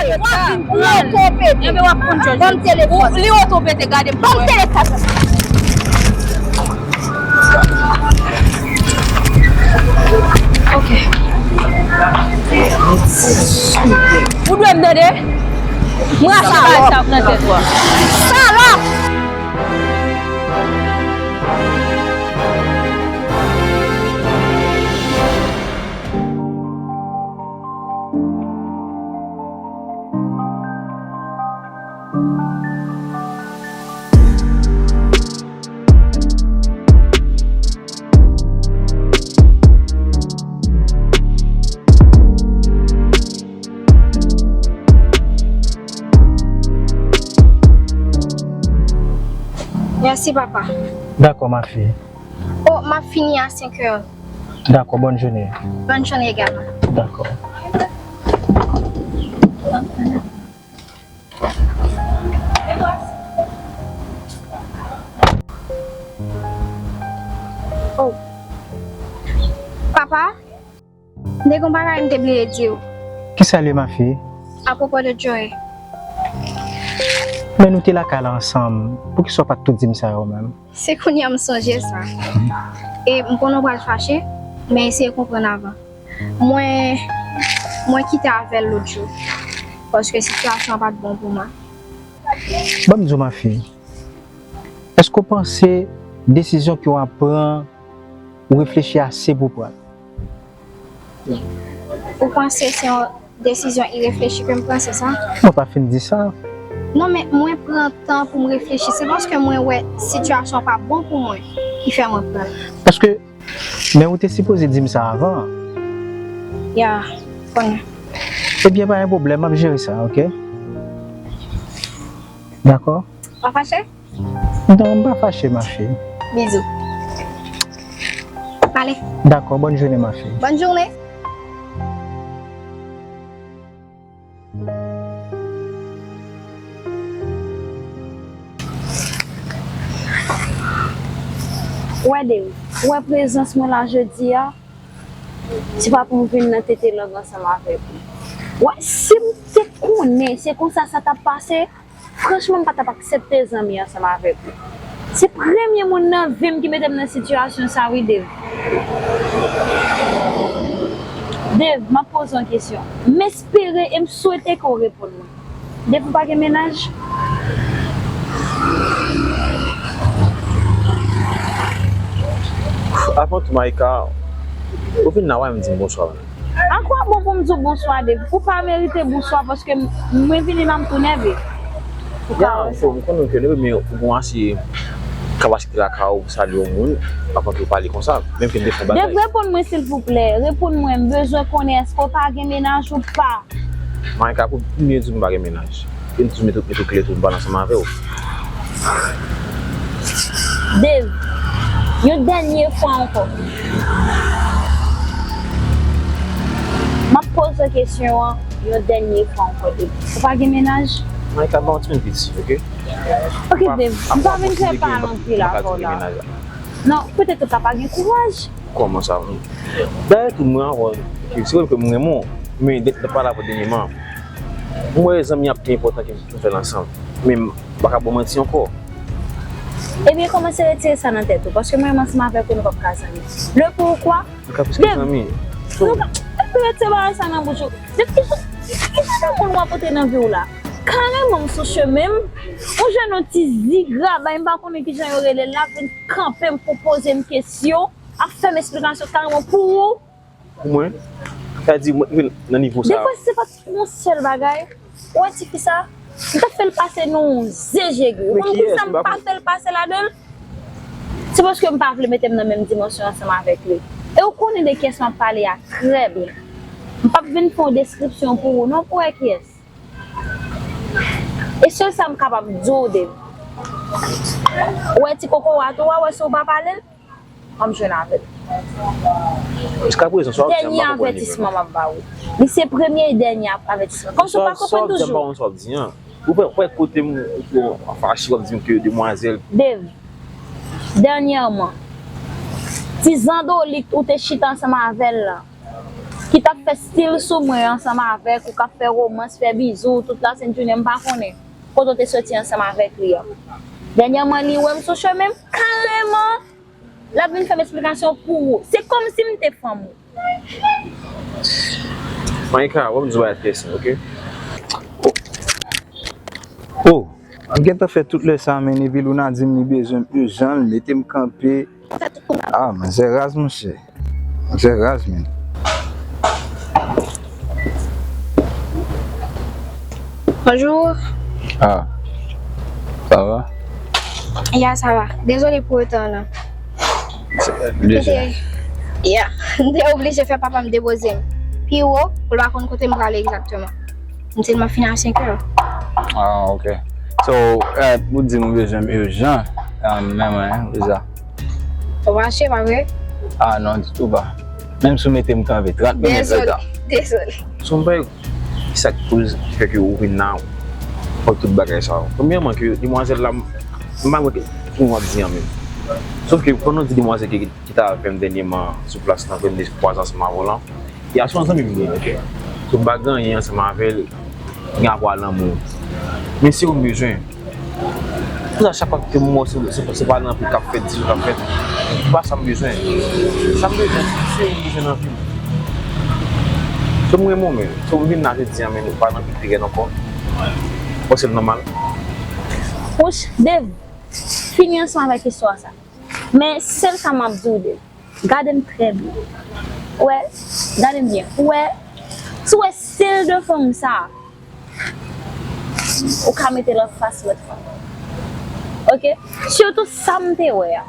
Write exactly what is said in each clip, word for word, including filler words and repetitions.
W ap vin pran l. Enben w ap konn jòj. Ban m telefòn. Li oto pete, gade m. Ban m telefòn. Ok. Ou dwe m tande. Mwen salòp. Salòp. Mèsi, papa. Dakò, ma fille. Oh, m ap fini a senk è. Dakò, bòn jounen. Bòn jounen egalman. Dakò. Oh. Papa, m te gen yon bagay m te bliye di w. Kisa l ye, ma fille? Apwopo de Joy. Men nou te lakay la ansanm, poukisa w pa t tou di m sa yo menm? Se kounye a m sonje sa. E m konnen w pral fache, men eseye konprann avan. Mwen, mwen kite avè l lòt jou, paske sitiyasyon an pa t bon pou mwen. Ban m di w, ma fille, èske w panse desizyon ke w ap pran, ou reflechi ase pou w pran l? Ou panse se yon desizyon ireflechi ke m pran, se sa? Mwen pa fin di sa. Non, men mwen pran tan pou m reflechi. Se paske mwen wè sitiyasyon pa bon pou mwen ki fè mwen pran l. Paske, men ou te sipoze di m sa avan. Ya, konnen. Ebyen, pa gen pwoblèm, m ap jere sa, oke? Dakò? Pa fache? Non, m pa fache, ma fille. Bizou. Ale. Dakò, bòn jounen, ma fille. Bòn jounen. Wè, Dave, wè prezans mwen la jodi a, se pa pou m vin nan tete lang ansanm avèk ou. Wè, si m te konnen se konsa sa t ap pase, franchman, m pa t ap aksepte zanmi ansanm avèk ou. Se premye moun nan vi m ki mete m nan sitiyasyon sa, wi, Dave. Dave, m ap poze w yon kesyon. M espere e m swete ke w reponn mwen. Dave, ou pa gen mennaj? Avan tou, Maïka, ou vin la, w a menm di m bonswa. Ankò bon pou m di w bonswa, Dave. Ou pa merite bonswa paske m-, mwen vini la, m tou nève. Ou ka wè sa. M konnen ke nève, men ou gon ase kapasite lakay ou pou salye yon moun avan ke w pale konsa, menm ke m te fè yon bagay. Dave, reponn mwen, silvouplè. Reponn mwen, m bezwen konnen èske w pa gen mennaj ou pa? Maïka, pou m byen di w, m pa gen mennaj. E m toujou mete, mete w klè tou, m pale ansanm avè w. Dave, yon dènye fwa ankò. M ap poze w kesyon an yon dènye fwa ankò, Dave. Ou pa gen mennaj? Maïka, ba yon ti menm piti, oke? Oke, Dave, m pa vin fè pale anpil avè w la. Non, petèt ou ta pa gen kouraj. Kòman sa? Dayè tou mwen ankò, se vre ke m renmen w, men de, de pa la pou dènyèman. M wè zanmi an pi enpòtan ke nou fè l ansanm. Men m pa ka ba w manti ankò. Ebyen, kòmanse retire sa nan tèt ou, paske mwen menm ansanm avèk ou, nou p ap ka zanmi. Le pourquoi? Nou ka plis ke zanmi. Nou ka, epi retire bagay sa nan bouch ou. Depi ki, ki jan de moun w ap pote nan vi w la? Kareman m sou chemen m, yon jèn yon ti zigra, bay m pa konnen ki jan yo rele l la, vin kanpe m pou poze m kesyon. Ap fè m esplikasyon kareman pou ou. Pou mwen, sa di mwen rive nan nivo sa. Defwa, si se pa t yon sèl bagay, ou wè tifi sa, m t ap fè l pase nan yon ze jegi. Ou konn kisa m pa fè l pase ladan l? Se paske m pa vle mete m nan menm dimansyon ansanm avèk li. E ou konnen de kiyès m ap pale a trè byen. M p ap vin fè yon deskripsyon pou ou non, pou wè kiyès. E sèl sa m kapab di w de. Ou wè ti kokorat ou a, ou wè si w pa pale l, w ap jwenn avè l. Jiskaprezan, sa w ap di an, m pa konprann li vrèman. Dènye avètisman m ap ba ou. Li se premye e dènye av-, avètisman. Kòmsi w pa konprann toujou. Sa w ap di an, m pa konn sa w ap di an. Ou wè, ou wè kote m, ou fache, w ap di m ke demwazèl. Dave, dènyèman, ti zandolit ou te chita ansanm avè l lan, ki t ap fè stil sou mwen ansanm avèk ou, k ap fè womans, fè bizou, tout lasent jounen, m pa konnen kote w te soti ansanm avèk li an. Dènyèman, li wè m sou chemen m, kareman, l ap vin fè m esplikasyon pou ou. Se kòmsi m te fanm ou. Maïka, wè m di w bagay trè senp, oke? Oh, m gentan fè tout lè sa, men epi Luna di m li bezwen m ijan, l mete m kanpe. Ah, manzè raz, monchè. Manzè raz, men. Bonjou. Ah, sa va? Ya, sa va. Dezole pou retan an. Blije. Ya, m te oblije fè papa m depoze m pi wo pou l pa konn kote m prale egzakteman. M telman fin a senk è. Ah, ok. So, eh, ou di m ou bezwen m ijan, eh, men mwen, visa. Ou mache, pa vre? Ah, non, ditou pa. Menm si w mete m kanpe trant minit Dezole, reta. Dezole. Son bagay, sa k koz ki fè ke ou vin nan ou fè tout bagay sa yo. Premyèman, ke demwazèl la, m pa wè ki moun w ap di an menm. Sof ke pandan w di demwazèl ki, ki t avè m dènyèman sou plas nan, ke m te kwaze ansanm avè w lan, e a se yon zanmi m li ye, ok? So, m pa gen anyen ansanm avè l, gen apwa lanmou. Men si ou bezwen, Pou sa, chak fwa ke m wè w, se, se, se pa nan anpil k ap fèt, di k ap fèt. Se pa sa m bezwen. Sa m bezwen, se ou m bezwen nan vi m. Se m renmen w, men. Se ou m vin la jodi a, men ou pa nan anpil pigèn ankò. Ou panse l nòmal? Wouch, Dave, fini ansanm avèk istwa sa. Men sèl sa m ap di w, Dave, gade m trè byen. Ou wè, gade m byen. Ou wè, si w wè stil de fanm sa, ou ka mete l anfas lòt fanm. Ok? Sitou sa m te wè a.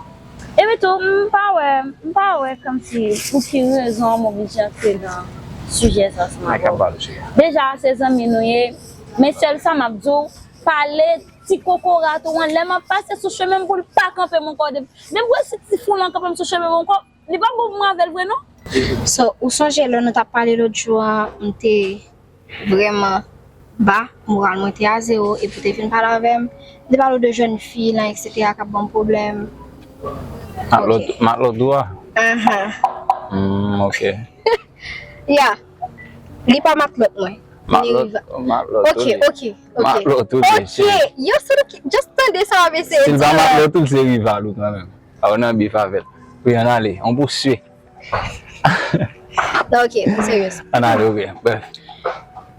Epi tou, m pa wè, m pa wè kòmsi pou ki rezon m oblije antre nan sijè sa ansanm avè w. Deja, se zanmi nou ye, men sèl sa m ap di w, pale ti kokorat ou an, lè m ap pase sou chemen m pou l pa kanpe m ankò. Depi m wè si ti fou lan kanpe m sou chemen m ankò, li p ap bon pou mwen avè l vre non. So, ou sonje lè nou t ap pale lòt jou an, m te vrèman ba, moral mwen te a zewo, epi w te vin pale avè m, m te pale w de jèn fi lan, etsetera, k ap ban m pwoblèm. Matlot, matlot ou a? Ahan. Hmm, ok. Ya. Li pa matlot mwen. Li Matlot, rival. Matlot Ok, ou li. Ok, ok. Matlot ou li, Ok, just tande sa w ap eseye Si l di pa la. Matlot ou, se rival ou kanmenm. A ou nan bif avè l. Wi, ann ale, on pou swe. Non, ok, m serye. Ann ale, ok. Bref.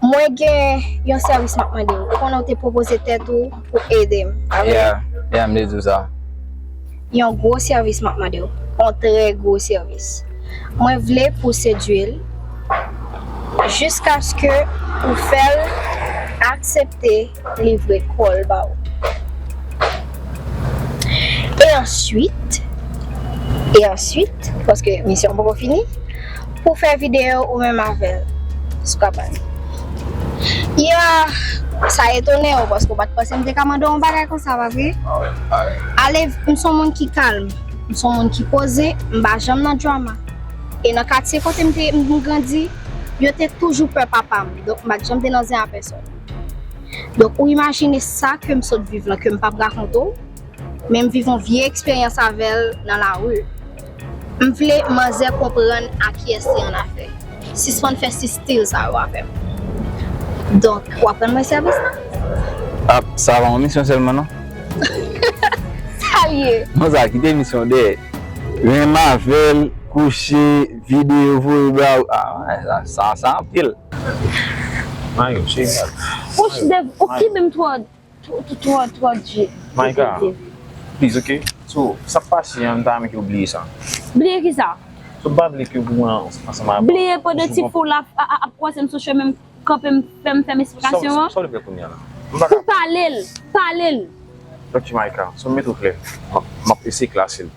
Mwen gen yon sèvis m ap mande w. Ou konnen w te pwopoze tèt ou pou ede m. Pa vre? Yeah, yeah, m te di w sa. Yon gwo sèvis m ap mande w. Yon trè gwo sèvis. Mwen vle pou w sedui l jiskaske ou fè l aksepte livre kò l ba w. E answit, e answit, paske misyon an poko fini, pou fè videyo ou menm avè l sou kabann. Ya, sa etone w paske w pa t panse m te ka mande w yon bagay konsa, pa vre? Ale, m se yon moun ki kalm, m se yon moun ki poze, m pa janm nan drama. E nan katye kote m te m grandi, yo te toujou pè papa m. Donk, m pa t janm te nan zen a pèsòn. Donk, ou imajine sa ke m sot viv lan, ke m p ap rakonte w, men m viv yon vye eksperyans avè l nan lari. M vle manzè konprann a kiyès li annafè. Sispann fè ti stil sa yo avè m. Donk, w ap rann mwen sèvis la? Ap, sa pa yon misyon sèlman, non? Sa l ye? Non, sa kite misyon dèyè. Renmen avè l, kouche, videyo voye ba ou. Ah, sa, sa, sa anpil. Mayo, cheri. Wouch, Dave, ou kenbe m twò, twò, twò, twò, twò dye. Maïka, please, ok? So, sa k pase an, m ta renmen ke w bliye sa. Bliye ki sa? So, m pa vle ke w pran ansanm avè m. Bliye pandan ti fou la ap, ap, ap kwaze m sou chemen m, kanpe m, fè m, fè m esplikasyon an. Sa w vle fè kounye a la? M pa ka. Pale l, pale l. Ok, Maïka, so m mete w klè. M ap, m ap eseye klase l.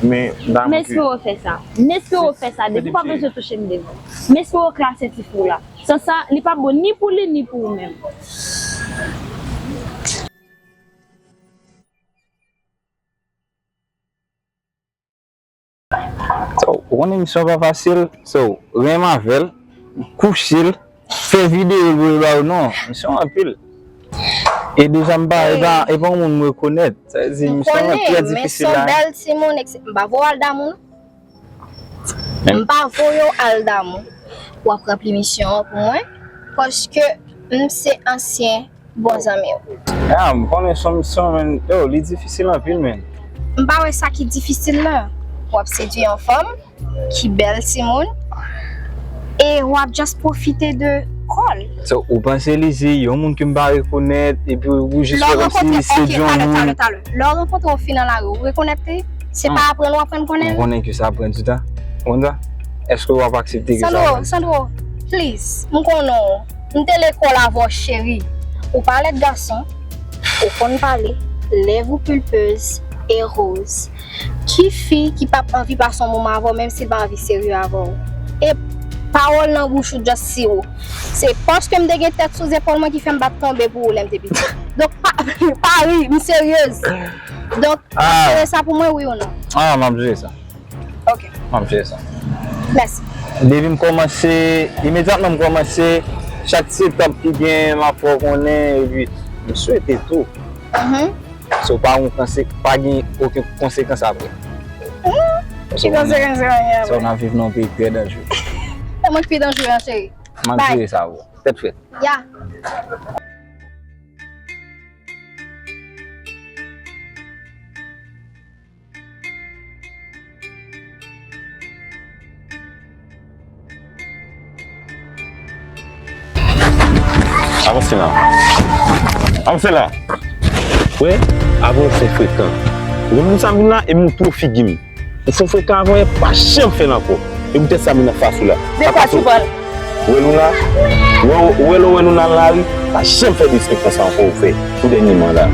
Men, m ta renmen M espere w fè sa. M espere w fè sa. Depi w pa bezwen touche m devan. M espere w klase ti fou la. San sa, li p ap bon ni pou li, ni pou ou menm. So, ou konnen misyon pa fasil. So, renmen avè l, kouche l, fè videyo l voye ba ou, non. Misyon anpil. E deja m pa, e pa, e pa yon moun m rekonèt. Sa vle di, M misyon an konnen, trè men difisil se yon la. Bèl timoun, et cetera. M pa voye w al damou, non. M pa voye w al damou. W ap ranpli misyon an pou mwen, paske m se ansyen bon zanmi w. Ah, m konnen se yon misyon, men, yo, li difisil anpil, men. M pa wè sa ki difisil la. W ap sedui yon fanm ki bèl timoun, e w ap just pwofite de kò l. So, ou panse li se yon moun ke m pa rekonèt, epi ou jis fè kòmsi li sedui yon moun? Lè w rankontre, ok, talè, talè, talè. Lè w rankontre w fin nan lari, ou rekonèt li? Se pa aprann w aprann konnen l? M konnen ke sa pran di tan. Ou konn sa? Èske w ap aksepte ke sa pran di tan? Sandro, Sandro, please, m konnen w. M te lekòl avè w, cheri. Ou pa lèd gason, ou konn pale, lèv ou pulpeuse e rose. Ki fi ki p ap anvi pase yon moman avè w, menm si l pa anvi serye avè w? E pawòl nan bouch ou just siro. Se paske m te gen tèt sou zepòl mwen ki fè m pa t tonbe pou ou lè m te piti. Donk, pa, pa ri, m seryez. Donk, w ap jere sa pou mwen, wi ou non? Ah, m ap jere sa. Ok. M ap jere sa. Mèsi. Depi m kòmanse, imedyatman m kòmanse, chak ti etap ki gen, m ap fè w konnen, epi m swete tou. Mhm. So, pa gen konsek-, pa gen okenn konsekans apre. Mhm. Ki konsekans sa gen apre? So, n ap viv nan yon peyi trè danjere. E mwen ki pi danjere an, cheri. M ap jere sa, bro. Tèt frèt. Ya. Avanse la. Avanse la. Wè, avan w fè frekan. Ou konn sa m vin la, e m twò figi m. Ou fè frekan avan yè, pa janm fè l ankò. E poutèt sa m nan fas ou la. De kwa tu parles? Wè Luna? Wè, wè, wè Luna nan lari? Pa janm fè disrespè sa ankò ou fè. Pou dènyèman la.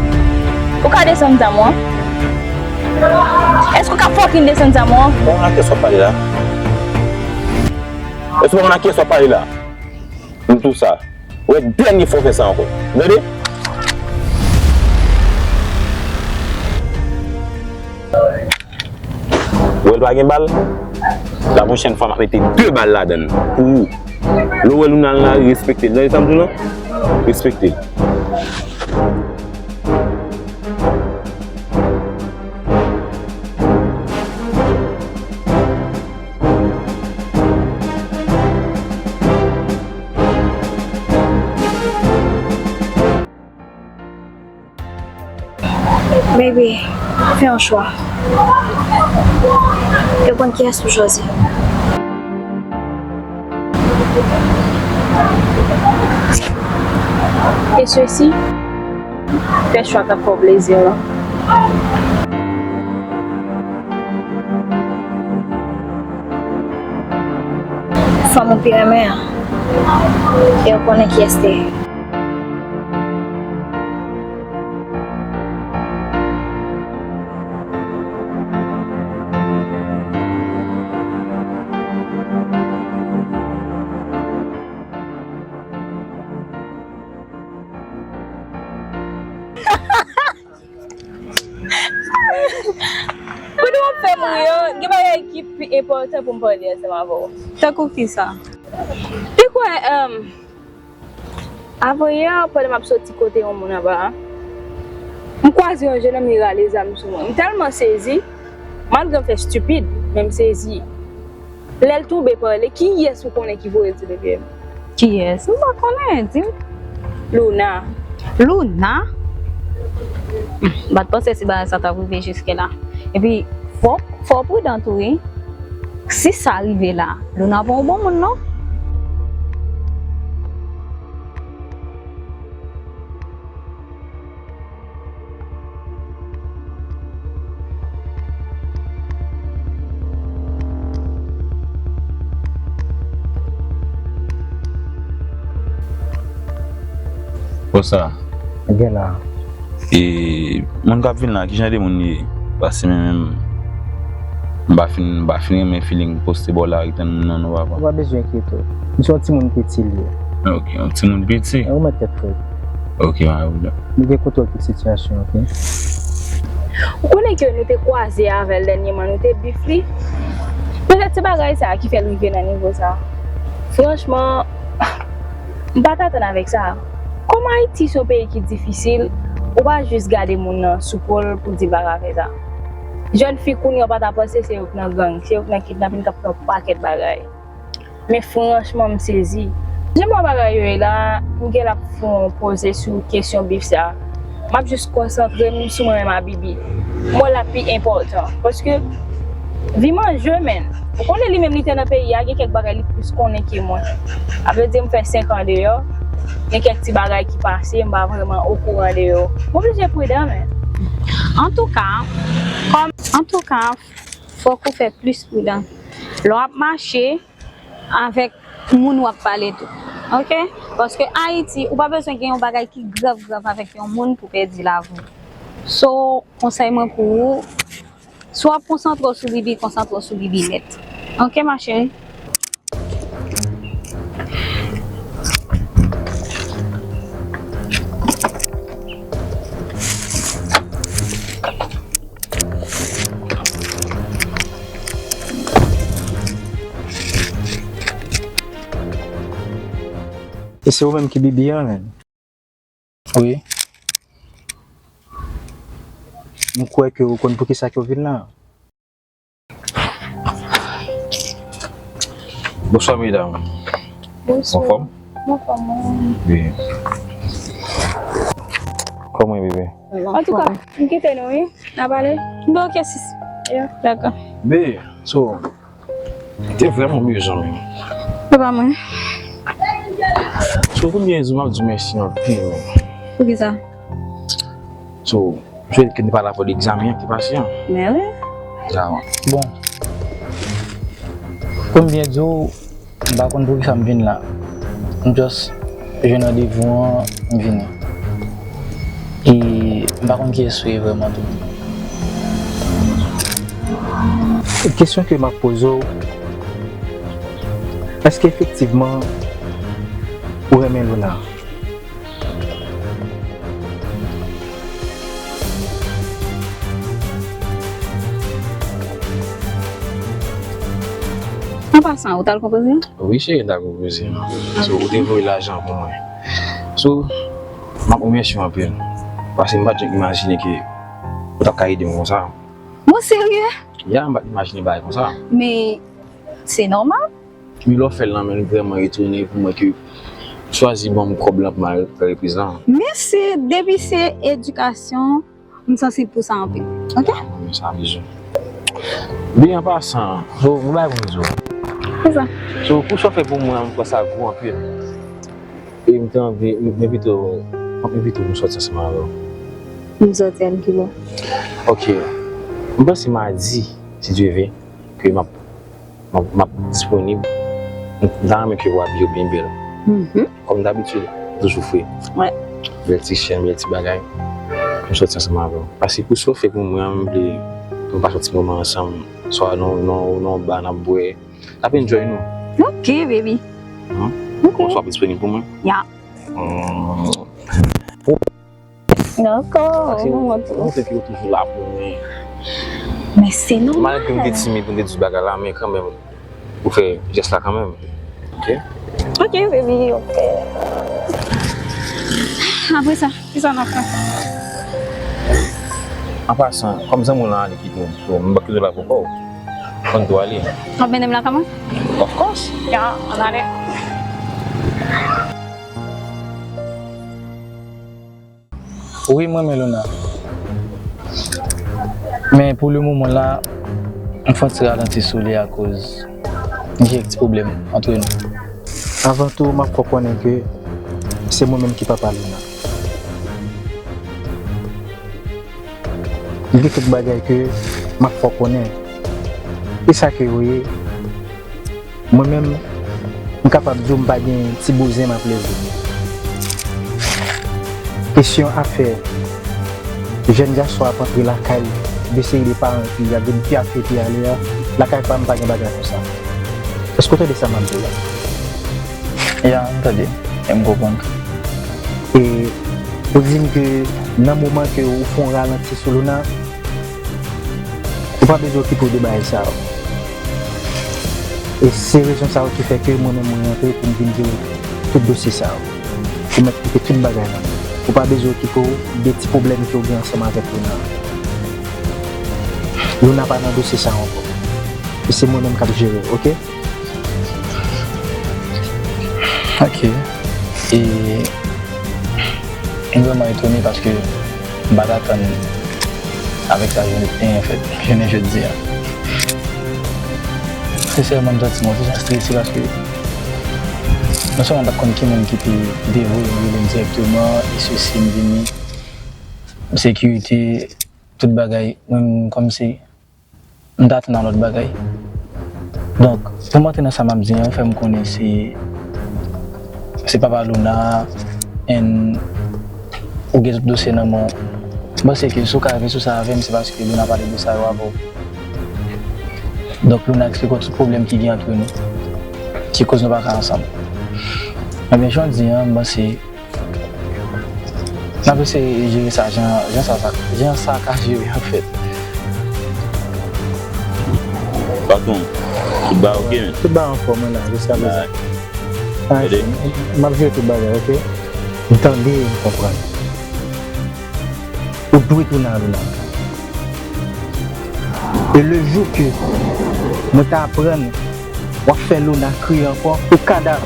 Ou ka desann zam ou an? Èske ou ka fucking desann zam ou an? Bon, a kiyès w ap pale la? Èske w konn a kiyès w ap pale la? M di w sa. Wè, dènye fwa w fè sa ankò. Tande? Wè l pa gen bal? La pwochèn fwa m ap mete de bal ladan l pou ou. Lè w wè Luna nan lari, respekte l. Tande sa m di w lan? Respekte l. Baby, fè yon chwa. Yo konn kiyès pou chwazi. E sesi, fè chwa k ap fè w plezi la. Fanm ou pi renmen an, e w konnen kiyès te ye. Pandan w ap fè m ri an, gen bagay ki pi enpòtan pou m pale ansanm avè w. Tankou kisa? Te kwè, um, Avanyè, pandan m ap soti kote yon moun anba a, m kwaze yon jennonm, li rale zam sou mwen. M tèlman sezi, malgre m fè stipid, men m sezi. Lè l tonbe pale, kiyès ou konnen ki voye l sou de pye m? Kiyès? M pa konnen, di m. Luna. Luna? M pa t panse si bagay sa t ap rive jiske la. Epi, fò, fò w pridan tou, wi. Si sa rive la, Luna pa yon bon moun, non. Konsa. Gen la. E moun k ap vin la, kijan de moun li ye? Paske mwen menm, m pa fin, m pa fin renmen feeling poste bò lari tann moun nan non, papa. Ou pa bezwen enkyete w. M se yon timoun piti li ye. Ok, yon timoun piti? Ou mèt tèt frèt. Ok, pa gen pwoblèm. Nou gen kontwòl tout sitiyasyon, ok? Ou konnen ke nou te kwaze avè l dènyèman, nou te bif li. Petèt se bagay sa a ki fè l rive nan nivo sa a. Franchman, m pa t atann avèk sa. Kòm Ayiti se yon peyi ki difisil, ou pa jis gade moun nan sou po l pou di l pa ka fè sa. Jèn fi kounye a pa ta panse se yo k nan gang, se yo k nan kidnapin k ap fè yon pakèt bagay. Men franchman, m sezi. Jan m wè bagay yo ye la, m gen l ap fè yon poze sou kesyon bif sa. M ap jis konsantre m sou mwen menm a Bibi. M wè l ap pi enpòtan. Paske vi m an je, menn. Ou konnen li menm li te nan peyi a, gen kèk bagay li plis konnen ke mwen. Sa vle di m fè senk an deyò, gen kèk ti bagay ki pase, m pa vrèman okouran de yo. M oblije pridan, menn. Antouka, kòm, antouka, fòk ou fè plis pridan lè w ap mache avèk moun w ap pale tou. Oke? Paske Ayiti, ou pa bezwen gen yon bagay ki grav grav avèk yon moun pou pèdi lavi w. So, konsèy mwen pou ou, si w ap konsantre w sou Bibi, konsantre w sou Bibi nèt. Oke, ma chérie? E se ou menm ki Bibi an, menn? Wi. M kwè ke ou konn poukisa ke w vin la. Bonswa, medam. Bonswa. Anfòm? Anfòm, wi. Wi. Kòman w ye, bebe? Antouka, m kite nou, wi. N a pale. Bon, oke, sis. Dakò. Be, so, te vrèman bezwen, men. Se pa mwen. So, premye jou, m ap di w mèsi anpil, men. Poukisa? So, m swete ke n pa la pou egzamen an ki pase an. Men wi. Dakò. Bon. Pou m byen di w, m pa konn poukisa m vin la. M just jwenn randevou an, m vini. E m pa konn kiyès ou ye vrèman tou. Kesyon ke m ap poze w, èske efektivman ou renmen Luna? An pasan, ou t al konpoze? Wi, cheri, m t al konpoze. So, ou te voye lajan pou mwen. So, m ap remèsye w anpil. Paske m pa t janm imajine ke ou t ap ka ede m konsa. Ou serye? Ya, m pa t imajine bagay konsa. Men, se nòmal. Men lè w fè l lan, men l vrèman etone pou mwen ke w chwazi ban m kòb lan pou m al fè repriz lan. Men se, depi se edikasyon, m sansib pou sa anpil. Oke? Ah, men sa bizou. Byen, an pasan, so, yon bagay pou m di w. Kisa? So, pou sa w fè pou mwen, m kwè sa gwo anpil. E m te anvi, m, m envite w, m ap envite w pou m sòti ansanm avè w. M sòti al ki bò? Oke. M panse madi, si Dye vle, ke m ap M ap, m ap disponib. M ta renmen ke w abiye w byen bèl. Mhm. Kòm dabitid, toujou fre. Wè. Bèl ti chèn, bèl ti bagay. Pou m sòti ansanm avè w. Paske pou sa w fè pou mwen an, m vle pou n pase yon ti moman ansanm. Swa nan, nan, nan ba n ap bwè. N ap enjoy nou. Ok, baby. Hmm? Ok. Kòman w ap disponib pou mwen? Ya. Hmm. Dakò, mwen tou. Mwen fè ke w toujou la pou mwen. Men se nòmal. Malgre m te timid pou m te di bagay la, men kanmenm, ou fè jès la kanmenm. Ok? Ok, baby, ok. Apre sa, kisa n ap fè? An pasan, kòm zanmi w lan ale kite w, so, m pa kite w la pou kò w. Konn tou ale. W ap mennen m lakay mwen? Of course. Ya, ann ale. Wi, m renmen Luna. Men pou le moman la, m fè yon ti ralanti sou li akoz gen kèk ti pwoblèm antre nou. Avan tou, m ap fè w konnen ke se mwen menm ki papa Luna. Gen kèk bagay ke m ap fè w konnen. E sa ke yo ye, mwen menm, m kapab di w m pa gen ti bouzen m ap leve. Kesyon afè jèn gason ap antre lakay de seri de paran epi y ap vin pyafe epi ale a, lakay pa m pa gen bagay konsa. Èske w tande sa m ap di w la? Ya, m tande. E m konprann. E ou di m ke nan moman ke ou fè yon ralanti sou Luna, ou pa bezwen okipe w de bagay sa yo. E se rezon sa yo ki fè ke mwen menm mwen rantre pou m vin di w tout dosye sa yo. Ou mèt kite tout bagay la. Ou pa bezwen okipe w de ti pwoblèm ke w gen ansanm avèk Luna. Luna pa nan dosye sa ankò. E se mwen menm k ap jere l, oke? Ok. E m vrèman etone paske m pa t atann avèk sa jounen, eh, fèt, jounen jodi a. Sensèman, m santi m yon ti jan strese paske non sèlman m pa t konn ki moun ki te, ki te voye m rele m dirèkteman, e sesi, m vini, sekirite, tout bagay, mwen menm kòmsi m t atann yon lòt bagay. Donk, pou m antre nan sa m ap di an, ou fè m konnen se, se papa Luna, and ou gen tout dosye nan men w. M panse ke si w ka vin sou sa avè m, se paske Luna pale de sa yo avè w. Donk, Luna eksplike w tout pwoblèm ki gen antre nou, ki koz nou pa ka ansanm. Ebyen, jan w di an, m panse n ap eseye jere sa jan, jan sa, sa, jan sa ka jere, anfèt. Patwon, tout bagay oke, men? Tout bagay anfòm, wi, la, jiska prezan. Alright. Alright, m ap jere tout bagay, oke? M tande, m konprann. Ou dwe tounen a Luna. E le jou ke mwen ta aprann w ap fè Luna kriye ankò, ou kadav.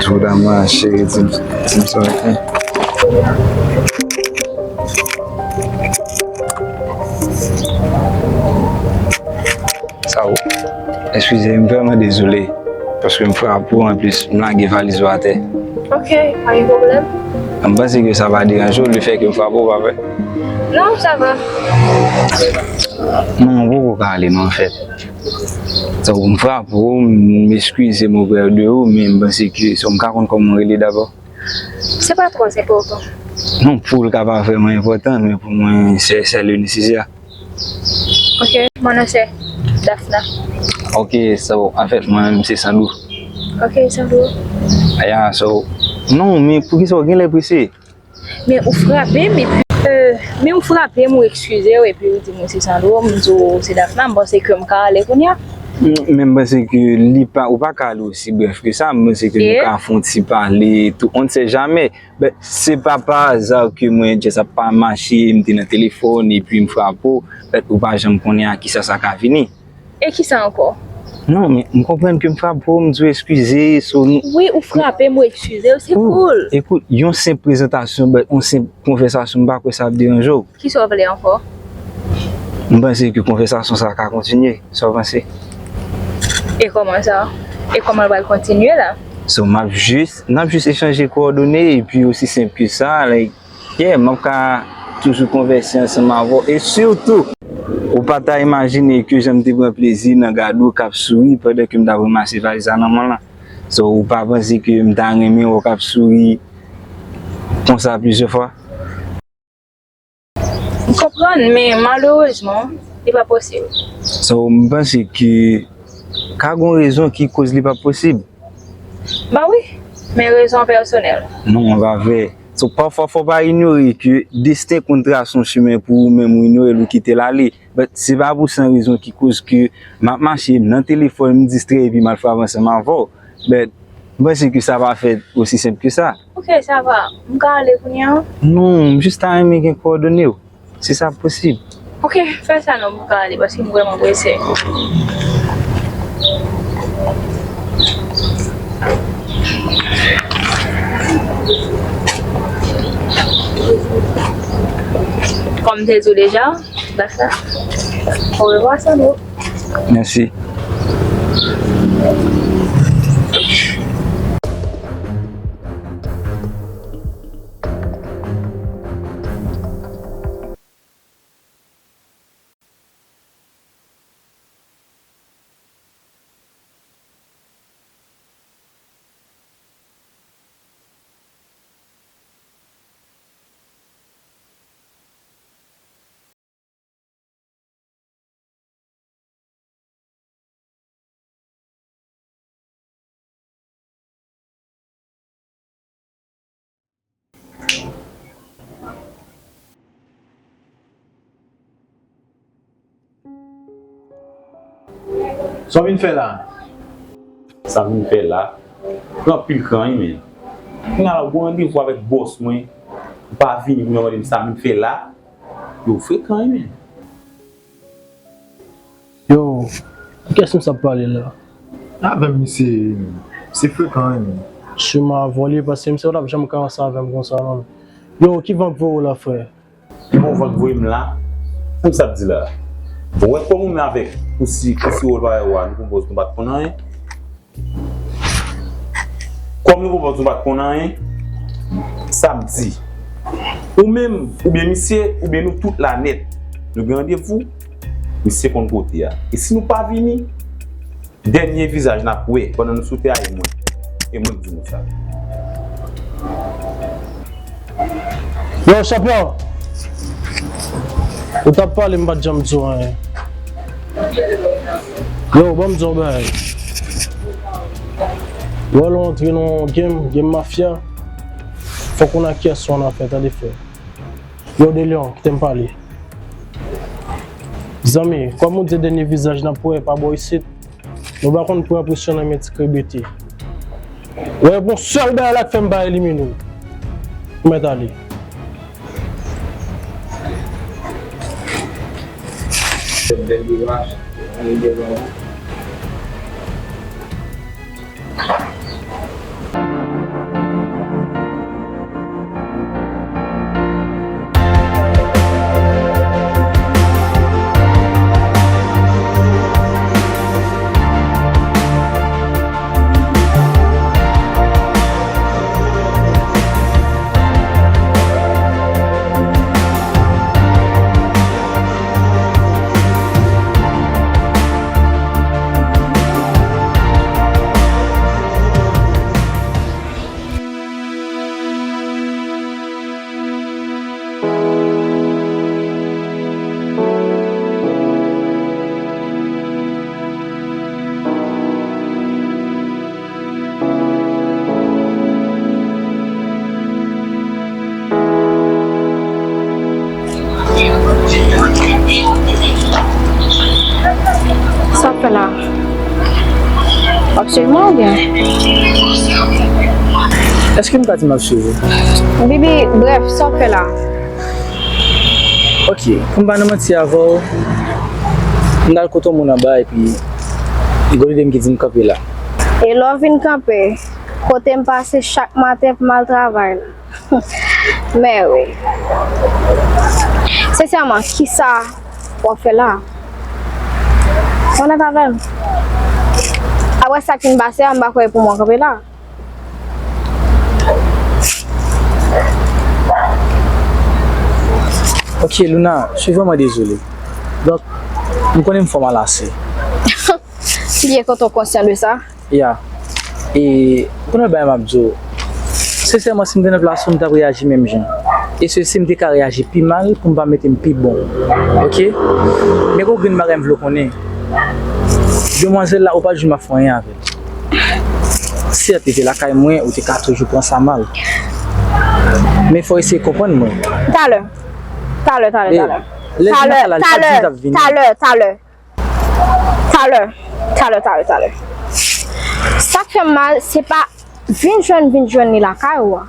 Tou damwa cheri, di m, di m sa w fè. Sa w, eskize, m vrèman dezole, paske m frape w, anplis, m lage valiz ou atè. Ok, pa gen pwoblèm. M panse ke sa pa deranje w, lefètke m frape w, pa vre? Non, sa va. Non, ou poko ka ale, non, anfèt. So, m frape w, m eskize m oprè de ou, men m panse ke, so, m ka konn kòman w rele dabò? Se pa twò enpòtan. Non, pou l ka pa vrèman enpòtan, men pou mwen, se, se le nesesè. Ok, mon nom c'est Daphna. Ok, so, anfèt, mwen menm, se Sandro. Ok, Sandro. Ya, so, non, men poukisa w genlè prese? Men ou frape m, epi, euh, men ou frape m, ou eskize w, epi ou di mwen se Sandro, m di w se Daphna, m panse ke m ka ale kounye a. Men m panse ke li pa, ou pa ka ale osi brèf ke sa, m panse ke nou ka fè yon ti pale, tou, on ne sait jamais. But se pa pa aza ke mwen just ap pa mache, m te nan telefòn, epi m frape w, but ou pa janm konnen a kisa sa ka vini. E kisa ankò? Non, men m konprann ke m frape w, m di w eskize, so nou... Wi, ou frape m, ou eskize w, se cool. Ekout, yon senp prezantasyon, but yon senp konvèsasyon, m pa kwè sa ap deranje w. Kisa w vle ankò? M panse ke konvèsasyon sa a ka kontinye. Sa w panse? E kòman sa? E kòman l pral kontinye la? So, m ap jis, n ap jis echanje kowòdone, epi osi senp ke sa, like, yeah, m ap ka toujou konvèse ansanm avè w. E sitou, ou pa ta imajine ke jan m te pran plezi nan gade w k ap souri pandan ke m t ap ranmase valiz la nan men w lan. So, ou pa panse ke m ta renmen wè w k ap souri konsa plizyè fwa? M konprann, men malerezman, li pa posib. So, m panse ke ka gen yon rezon ki koz li pa posib. Ba wi, men rezon pèsonèl. Non, pa vre. So, pafwa, fò w pa inyore ke desten konn trase yon chemen pou ou menm, ou inyore l, ou kite l ale. But se pa pou san rezon ki koz ke m ap mache, m nan telefòn, m distrè, epi m al frape ansanm avè w. But m panse ke sa pa fèt osi senp ke sa. Ok, sa va. M ka ale kounye a? Non, m jis ta renmen gen kowòdone w. Si sa posib. Ok, fè sa non, m ka ale paske m vrèman prese. Kòm m te di w deja, basta. Orevwa, Sandro. Mèsi. Sa w vin fè la? Sa m vin fè la? Pran anpil kran, wi, men. Kounya la, ou gen randevou avèk bòs mwen, ou pa vini pou mwen mande m sa m vin fè la? Yo frekan, wi, men. Yo, kiyès misye ap pale la? Avè m, misye, misye frekan, wi, men. Siman avè w li, paske misye pa t ap janm ka ansanm avè m konsa, non. Yo, ki van k voye w la, frè? Bon, van k voye m la. Sa m sa ap di la? Ou wè kòm ou menm avèk kousi, kousi wòl pa wè w a, nou konpoze nou pa t konn anyen. Kòm nou konpoze nou pa t konn anyen, sa m di. Ou menm, oubyen misye, oubyen nou tout la nèt, nou gen randevou, misye konn kote a. E si nou pa vini, dènye vizaj n ap wè pandan nou sou tè a e mwen. E mwen k di nou sa. Yo, chanpyon! Ou t ap pale, m pa t janm di w anyen. Yo, ban m di w yon bagay. Wè lè w antre nan yon game, game mafya, fòk ou nan kiyès ou an afè, tande frè. Yo, De Leon, kite m pale. Zanmi, kòm ou di dènye vizaj n ap wè pa bò isit, nou pa konn pran presyon nan men ti krebete. Wè, bon, sèl bagay la k fè m pa elimine w. Ou mèt ale. Sa w ap fè la? W ap swiv mwen oubyen? Èske m ka di m ap swiv ou? Bibi, brèf, sa w ap fè la? Ok, pou m pa nan manti avè w, m t al kote yon moun anba epi gen yon lide m ki di m kanpe la. E lè w vin kanpe, kote m pase chak maten pou m al travay la. Mèwi. Sensèman, kisa w ap fè la? Onèt avè m. Apre sa k fin pase a, m pa kwè e pou mwen w kanpe la. Ok, Luna, je suis vraiment désolé. Donk, m konnen m fè w mal ase. Byen kontan w konsyan de sa. Ya. E, ou konnen bagay m ap di w. Sensèman, si m te nan plas ou, m t ap reyaji menm jan. E se si m te ka reyaji pi mal pou m pa mete m pi bon. Ok? Men gen yon grenn bagay m vle w konnen. Demwazèl la, ou pa t jwenn m ap fè anyen avè l. Si l te lakay mwen, ou te ka toujou pran sa mal. Men fò w eseye konprann mwen. Talè. Talè, talè, talè. Talè, talè, talè, talè. Talè, talè, talè, talè. Sa k fè m mal, se pa vin jwenn, vin jwenn li lakay ou a.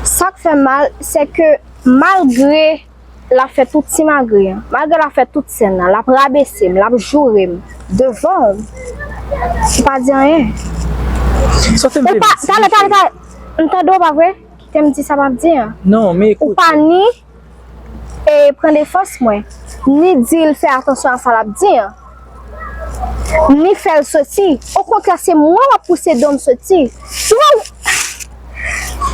Sa k fè m mal, se ke malgre l ap fè tout ti magre an, malgre l ap fè tout sèn nan, l ap rabese m, l ap joure m devan w, ou pa di anyen. Sa w fè m vle di? Talè, talè, talè. M tande w, pa vre? Kite m di sa m ap di an. Non, men ekout. Ou pa ni e pran defans mwen, ni di l fè atansyon a sa l ap di an, ni fè l soti. Okontrè, se mwen w ap pouse do m soti. Ou wè,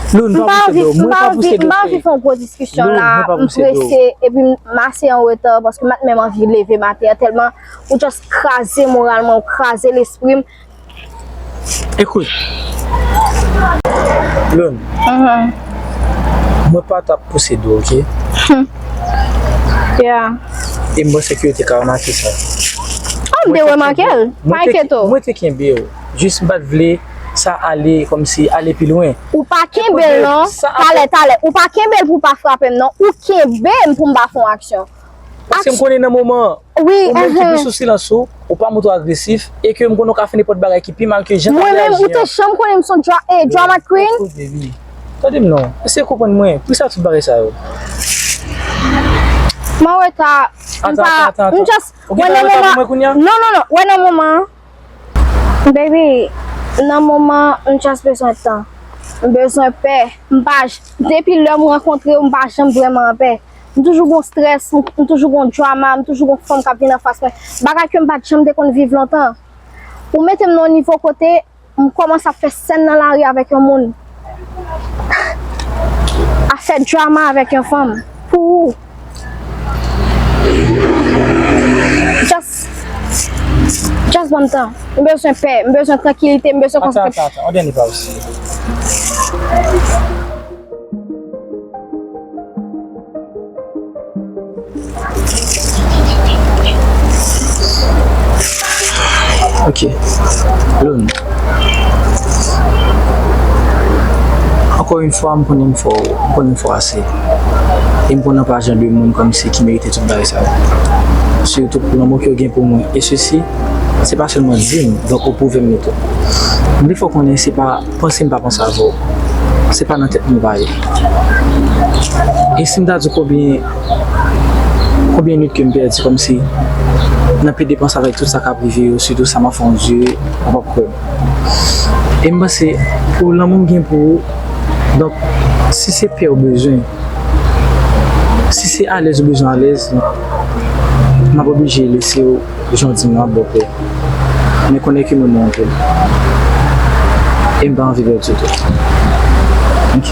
m pa anvi, m pa anvi, m pa anvi fè yon gwo diskisyon la, m prese, epi m ase an reta, paske m pa t menm anvi leve maten an, tèlman ou just kraze moral mwen, ou kraze lespri m. Ekout. Luna, mwen pa t ap pouse do, ok? Yeah. E m panse ke yo te ka remake sa. Ah, m te remake l. Pa enkyete w. Mwen te kenbe w. Jis m pa t vle sa ale kòmsi ale pi lwen. Ou pa kenbe l, non. Talè, talè. Ou pa kenbe l pou w pa frape m, non. Ou kenbe m pou m pa fè yon aksyon. Paske m konnen nan moman an, wi, ou menm ki plis sou silans ou, ou pa montre w agresif, e ke m konnen w ka fè nenpòt bagay ki pi mal ke jan w t ap reyaji an. Mwen menm, ou te janm konnen m se yon dra-, eh, drama queen? Koute, baby. Tande m non. Eseye konprann mwen. Poukisa tout bagay sa yo? M an reta. M pa, m just, wè nan moman, non, non, non. Wè nan moman, baby, nan moman, m just bezwen tan. M bezwen pè. M pa j-, depi lè m rankontre w, m pa janm vrèman anpè. M toujou gon strès, m, m toujou gon drama, m toujou gon fanm k ap vin anfas mwen. Bagay ke m pa t janm te konn viv lontan. Ou mete m nan yon nivo kote m kòmanse ap fè sèn nan lari avèk yon moun. Ap fè drama avèk yon fanm. Pou ou. Just, just ban m tan. M bezwen pè, m bezwen trankilite, m bezwen konsantre. Atann, atann, atann. Yon dènye pa osi. Ok. Lone. Ankò yon fwa, m konnen m fò, m konnen m fò ase. E m konnen w pa jan de moun kòmsi ki merite tout bagay sa yo. Sitou pou lanmou ke w gen pou mwen. E sesi, se pa sèlman di m, donk ou pwouve m li tou. M vle fè w konnen se pa panse m pa panse avè w. Se pa nan tèt mwen w pa ye. E si m ta di w konbyen, konbyen nwit ke m pèdi kòmsi nan pede panse avèk tout sa k ap rive yo, sitou sa m ap fè yon dye, ou p ap kwè m. E m panse pou lanmou m gen pou ou, donk si se pè w bezwen, si se alèz ou bezwen alèz, donk m ap oblije lese w. Jan w di m nan, m ap ba w pè. Men konnen ke mwen, mwen anpil. E m pa anvi pèdi w tou. Ok?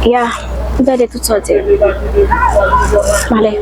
Ya, m tande tout sa w di. M ale.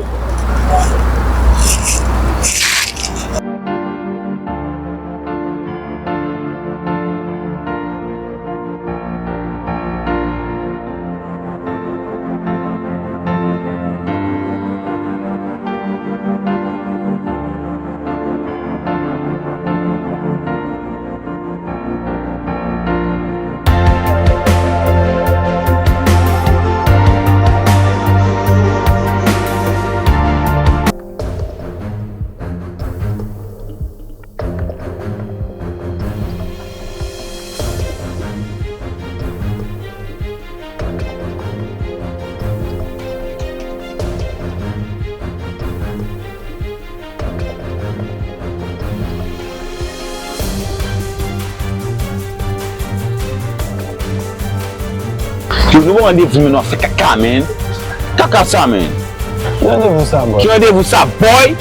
Yo, nou ban randevou, men nou ap fè kaka, men. Kaka sa, men. Ki randevou sa, boy? Ki randevou sa, boy?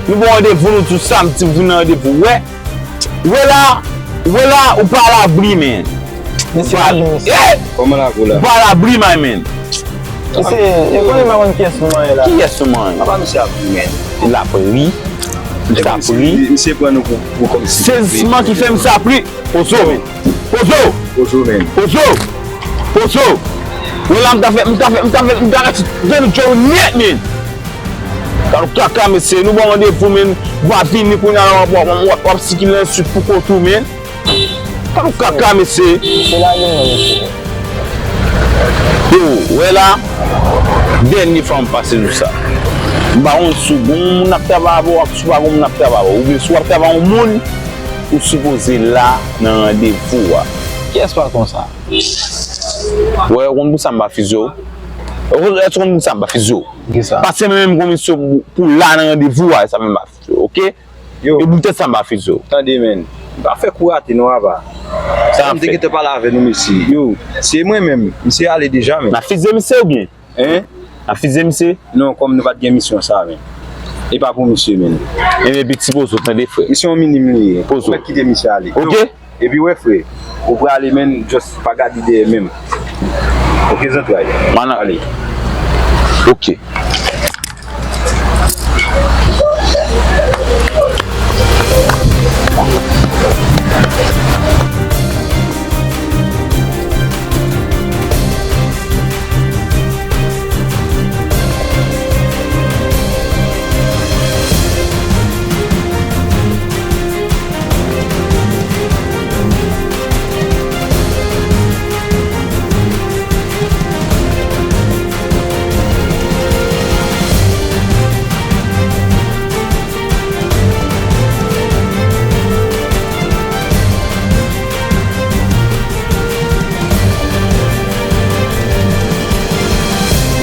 Nou ban randevou, nou di w samdi, vin nan randevou, wè. Wè la, wè la, ou pa alabri, men. Mesye, eh! Kòman la, ou la? Ou pa alabri, my man. Mesye, yo konnen m pa konn kiyès nou manyen la. Kiyès nou manyen? Apa misye ap ri, men? L ap ri. Misye ap ri. Misye pran nou pou, pou kòmsi. Sezisman ki fè misye ap ri. Pozo, men. Pozo! Pozo, men. Pozo! Pozo! Wè la, m ta fè, m ta fè, m ta fè, m ta fè, m ta fè, m ta fè, men. Kado kaka, mesye, nou ban randevou, men. W ap vini kounye a la, w ap, w ap, w ap, w ap sikile nan sud pou kont ou, men. Kado kaka, mesye. Yo, wè la, dènye fwa m pase sou sa. M pa konn si w gon moun ap travay avè w, ak si w pa gon moun ap travay avè w. Oubyen si w ap travay yon moun, ou sipoze la nan randevou a. Kiyès patwon sa? Wè, ou konn pou sa m pa fize w. Ou konn, èske ou konn pou sa m pa fize w? Kisa? Paske mwen menm gon misyon pou, pou la nan randevou a, sa m pa fize w, ok? Yo. E poutèt sa m pa fize w. Tande, men. M pa fè kou rate non, apa. Sa m te gentan pale avè nou, mesye. Yo, se mwen menm. Misye ale deja, men. N a fize misye oubyen? Hein? N a fize misye? Non, kòm nou pa t gen misyon sa, men. E pa pou misye, men. Ebyen, piti pozo, tande, frè. Misyon minim li ye. Pozo. Ou mèt kite misye ale. Ok? Epi wè, frè, ou prale, men, just pa gade dèyè menm. Ok, zantray. Mana. Ale. Ok.